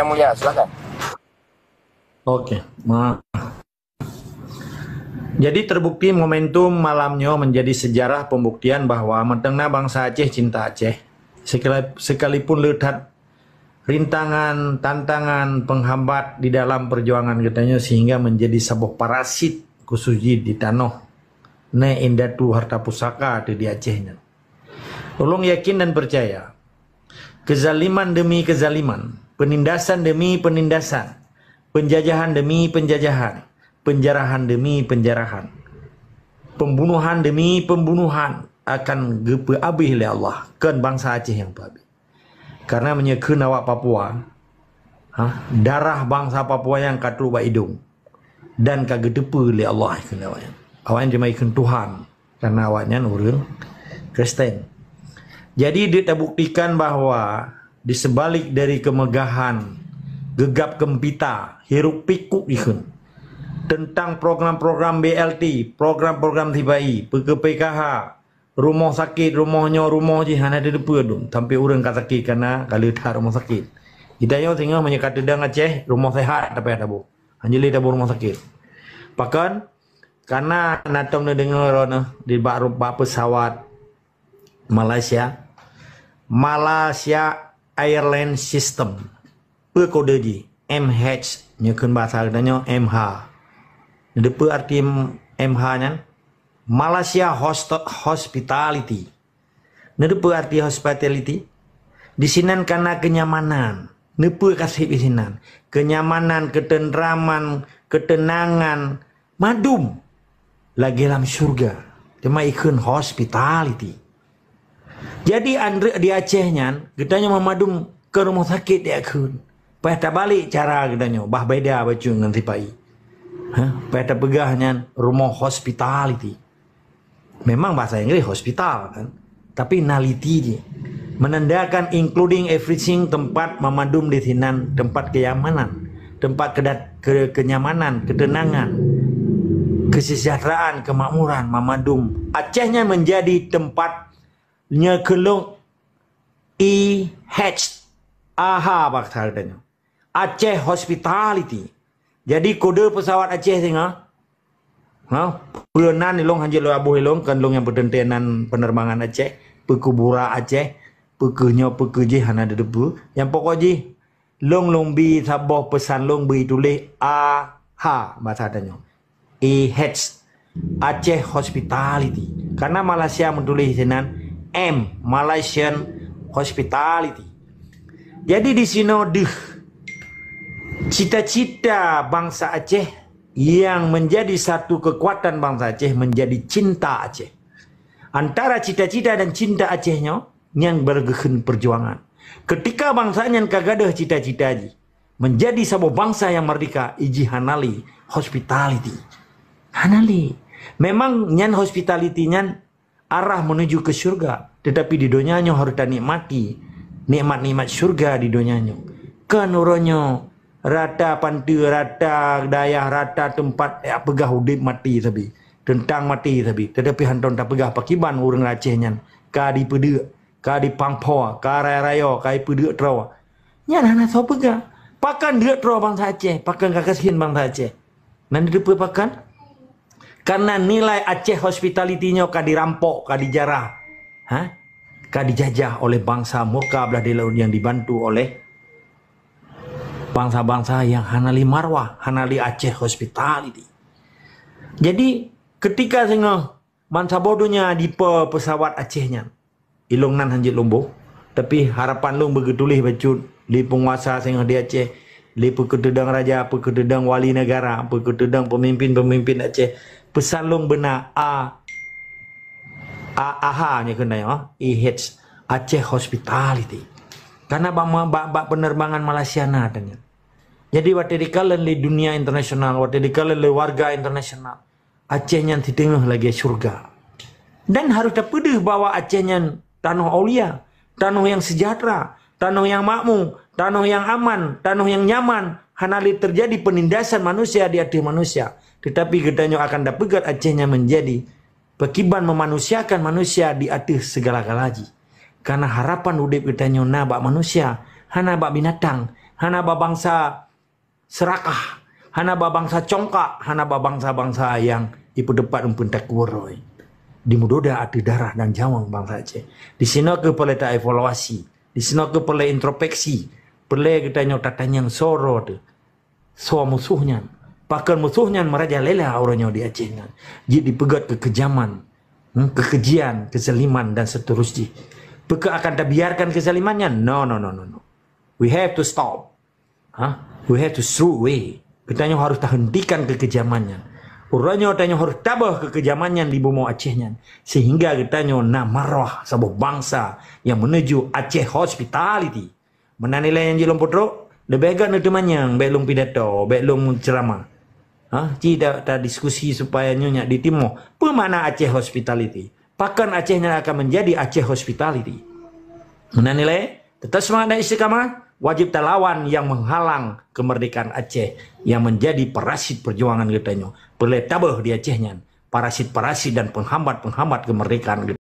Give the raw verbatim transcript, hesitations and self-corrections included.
Yang Mulia, silakan. Oke, ma-, jadi terbukti momentum malam nyoe menjadi sejarah pembuktian bahwa mantong na bansa Aceh cinta Aceh. Sekala-, sekalipun le that rintangan, tantangan, penghambat di dalam perjuangan geutanyoe sehingga menjadi saboh parasit khusus jih di tanoh neh indatu harta pusaka teu di Aceh nyan. Ulôn yakin dan percaya, kezaliman demi kezaliman, penindasan demi penindasan, penjajahan demi penjajahan, penjarahan demi penjarahan, pembunuhan demi pembunuhan akan geupeuabéh lé Allah, kon bansa Aceh nyang peuabéh. Karena meunyoe kheun awak Papua, ha, darah bansa Papua nyang ka trok bak idong dan ka geuteupeue lé Allah kheun awaknyan. Awaknyan teuma ikheun Tuhan, karena awaknyan ureuëng Kristen. Jadi, deuek tabuktikan bahwa di sebalik dari kemegahan, geugab geumpita, hiruk pikuk ikheun tentang program-program B L T, program-program sipai, peue keu P K H, rumoh sakét, rumoh nyoe, rumoh jih hana teuteupeue dum, sampai ureuëng ka sakét kana ka le that rumoh sakét. Geutanyoe singoh meunyoe ka teudong Aceh, rumoh sehat tapi taboh. Hana lé taboh rumoh sakét. Pakon? Karena na tom neudeungoe droeneuh di bak, bak pesawat Malaysia, Malaysia Airline System. Peue kode jih? M H, nyoe kheun bahasa geutanyoe M H. Neuteupeue arti M H nyan? Malaysia Host-, Hospitality. Neuteupeue arti hospitality? Di sinan kana kenyamanan. Neupeu kaseb di sinan? Kenyamanan, ketentraman, ketenangan, madum lagée lam syurga. Teuma ikheun hospitality. Jadi, andreuk di Aceh nyan, geutanyoe mandum keu rumoh sakét di akheun. Payah tabalek cara geutanyoe, bah beda bacut ngon sipai. Ha? Payah tapeugah nyan rumoh hospitality. Memang bahasa Inggris hospital kan, tapi naliti jih. Menandakan including everything, tempat memadum di sinan, tempat kenyamanan, tempat kedat-, ke-, kenyamanan, ketenangan, kesejahteraan, kemakmuran, memadum. Aceh nyan menjadi tempat nyekelong I H A H bahasa geutanyoe. Aceh Hospitality. Jadi kode pesawat Aceh singoh, ha, peue nan ilong hanjeuet lôn aboh ilong, kon lôn nyang peuteuntée nan penerbangan Aceh, peue keu burak Aceh, peue keu nyoe, peue keu jih hana teuteupeue. Nyang pokok jih, lôn, lôn bi saboh peusan lôn bri tuléh A H bahasa tanyoe. A H, Aceh Hospitality. Karena Malaysia meutuléh sinan M, Malaysian Hospitality. Jadi di sinoe deuh cita-cita bansa Aceh yang menjadi satu kekuatan bansa Aceh menjadi cinta Aceh. Antara cita-cita dan cinta Aceh nyoe nyang bergeuheun perjuangan. Ketika bansa nyan ka gadôh cita-cita jih menjadi saboh bansa yang merdeka, iji hana lé hospitality. Hana lé. Memang nyan hospitality nyan arah menuju ke syurga, tetapi di donya nyoe harus tanikmati nikmat-nikmat syurga di donya nyoe. Kon uroe nyoe rata panteue, rata dayah, rata teumpat, ya, peugah udeb maté sabe, teuntang maté sabe, tetapi hántom tapeugah pakiban ureuëng Aceh nyan ka dipeudeuk, ka dipangpoe, ka raya-raya, ka ipeudeuk troe. Nyan hana soe peugah. Pakon deuk troe bansa Aceh, pakon ka kasihan bansa Aceh. Nan diteupeu pakon? Karena nilai Aceh Hospitality nyoe ka dirampok, ka dijarah, ha? Ka dijajah oleh bansa murka blah di laut yang dibantu oleh bansa-bansa yang hana lé marwah, hana lé Aceh Hospitality. Jadi, ketika singoh bansaboh donya dipo pesawat Aceh nyan, ilong nan hanjeuet lombo, tapi harapan lôn beugeutuléh bacut lé peunguasa singoh di Aceh, lé peukeuteudeung raja, peukeuteudeung wali negara, peukeuteudeung pemimpin-pemimpin Aceh. Peusan lôn beuna A, A, A H nyoe keunan, A H, Aceh Hospitality. Karena bak, bak, bak penerbangan Malaysia na tanya. Jadi watée dikalon lé dunia internasional, watée dikalon lé warga internasional, Aceh nyan siteungoh lagée syurga. Dan harôh tapeudeuh bahwa Aceh nyan tanoh aulia, tanoh nyang seujahteura, tanoh nyang makmu, tanoh nyang aman, tanoh nyang nyaman, hana lé teujadi peunindasan manusia di ateueh manusia. Teutapi geutanyoe akan tapeugét Aceh nyan meunjadi peukiban meumanusiakan manusia di ateueh sigala-gala jih. Karena harapan udeb geutanyoe na bak manusia, hana bak binatang, hana ba bansa serakah, hana ba bansa congkak, hana ba bansa-bansa nyang jipeuteumpat eumpeuen takue roi. Dimudoda ateueh darah dan nyawöng bansa Aceh. Disinoe keuh peureulée taevaluasi, disinoe keuh peureulée introspeksi, peureulée geutanyoe tatanyong soe droe teuh, soe musoh nyan. Pakon musoh nyan meurajalela uroe nyoe di Aceh nyan? Jeuet dipeugét keukejaman, hmm, keukejian, kezaliman dan seterus jih. Peue keuh akan tabiarkan kezaliman nyan? No, no, no, no, no. We have to stop. Ha? We have to throw away. Geutanyoe harus tahentikan keukejaman nyan. Uroe nyoe tanyoe harus taböh keukejaman nyan di bumoe Aceh nyan, sehingga geutanyoe na marwah saboh bansa nyang meunuju Aceh hospitality. Meunan ilée nyang jeuet lôn peutrok, leubeh gét neuteumanyong, bék lôn pidato, bék lôn ceuramah. Ha, ci ta, tadiskusi supaya nyoe nyak ditimoh. Peue makna Aceh hospitality? Pakon Aceh nyan akan menjadi Aceh hospitality? Meunan ilée, teutap seumangat dan istiqamah, wajéb talawan nyang meuhalang keumeurdekaan Aceh nyang menjadi parasit peujuangan geutanyoe. Peureulée taböh di Aceh nyan parasit-parasit dan peunghambat-peunghambat keumeurdekaan geutanyoe.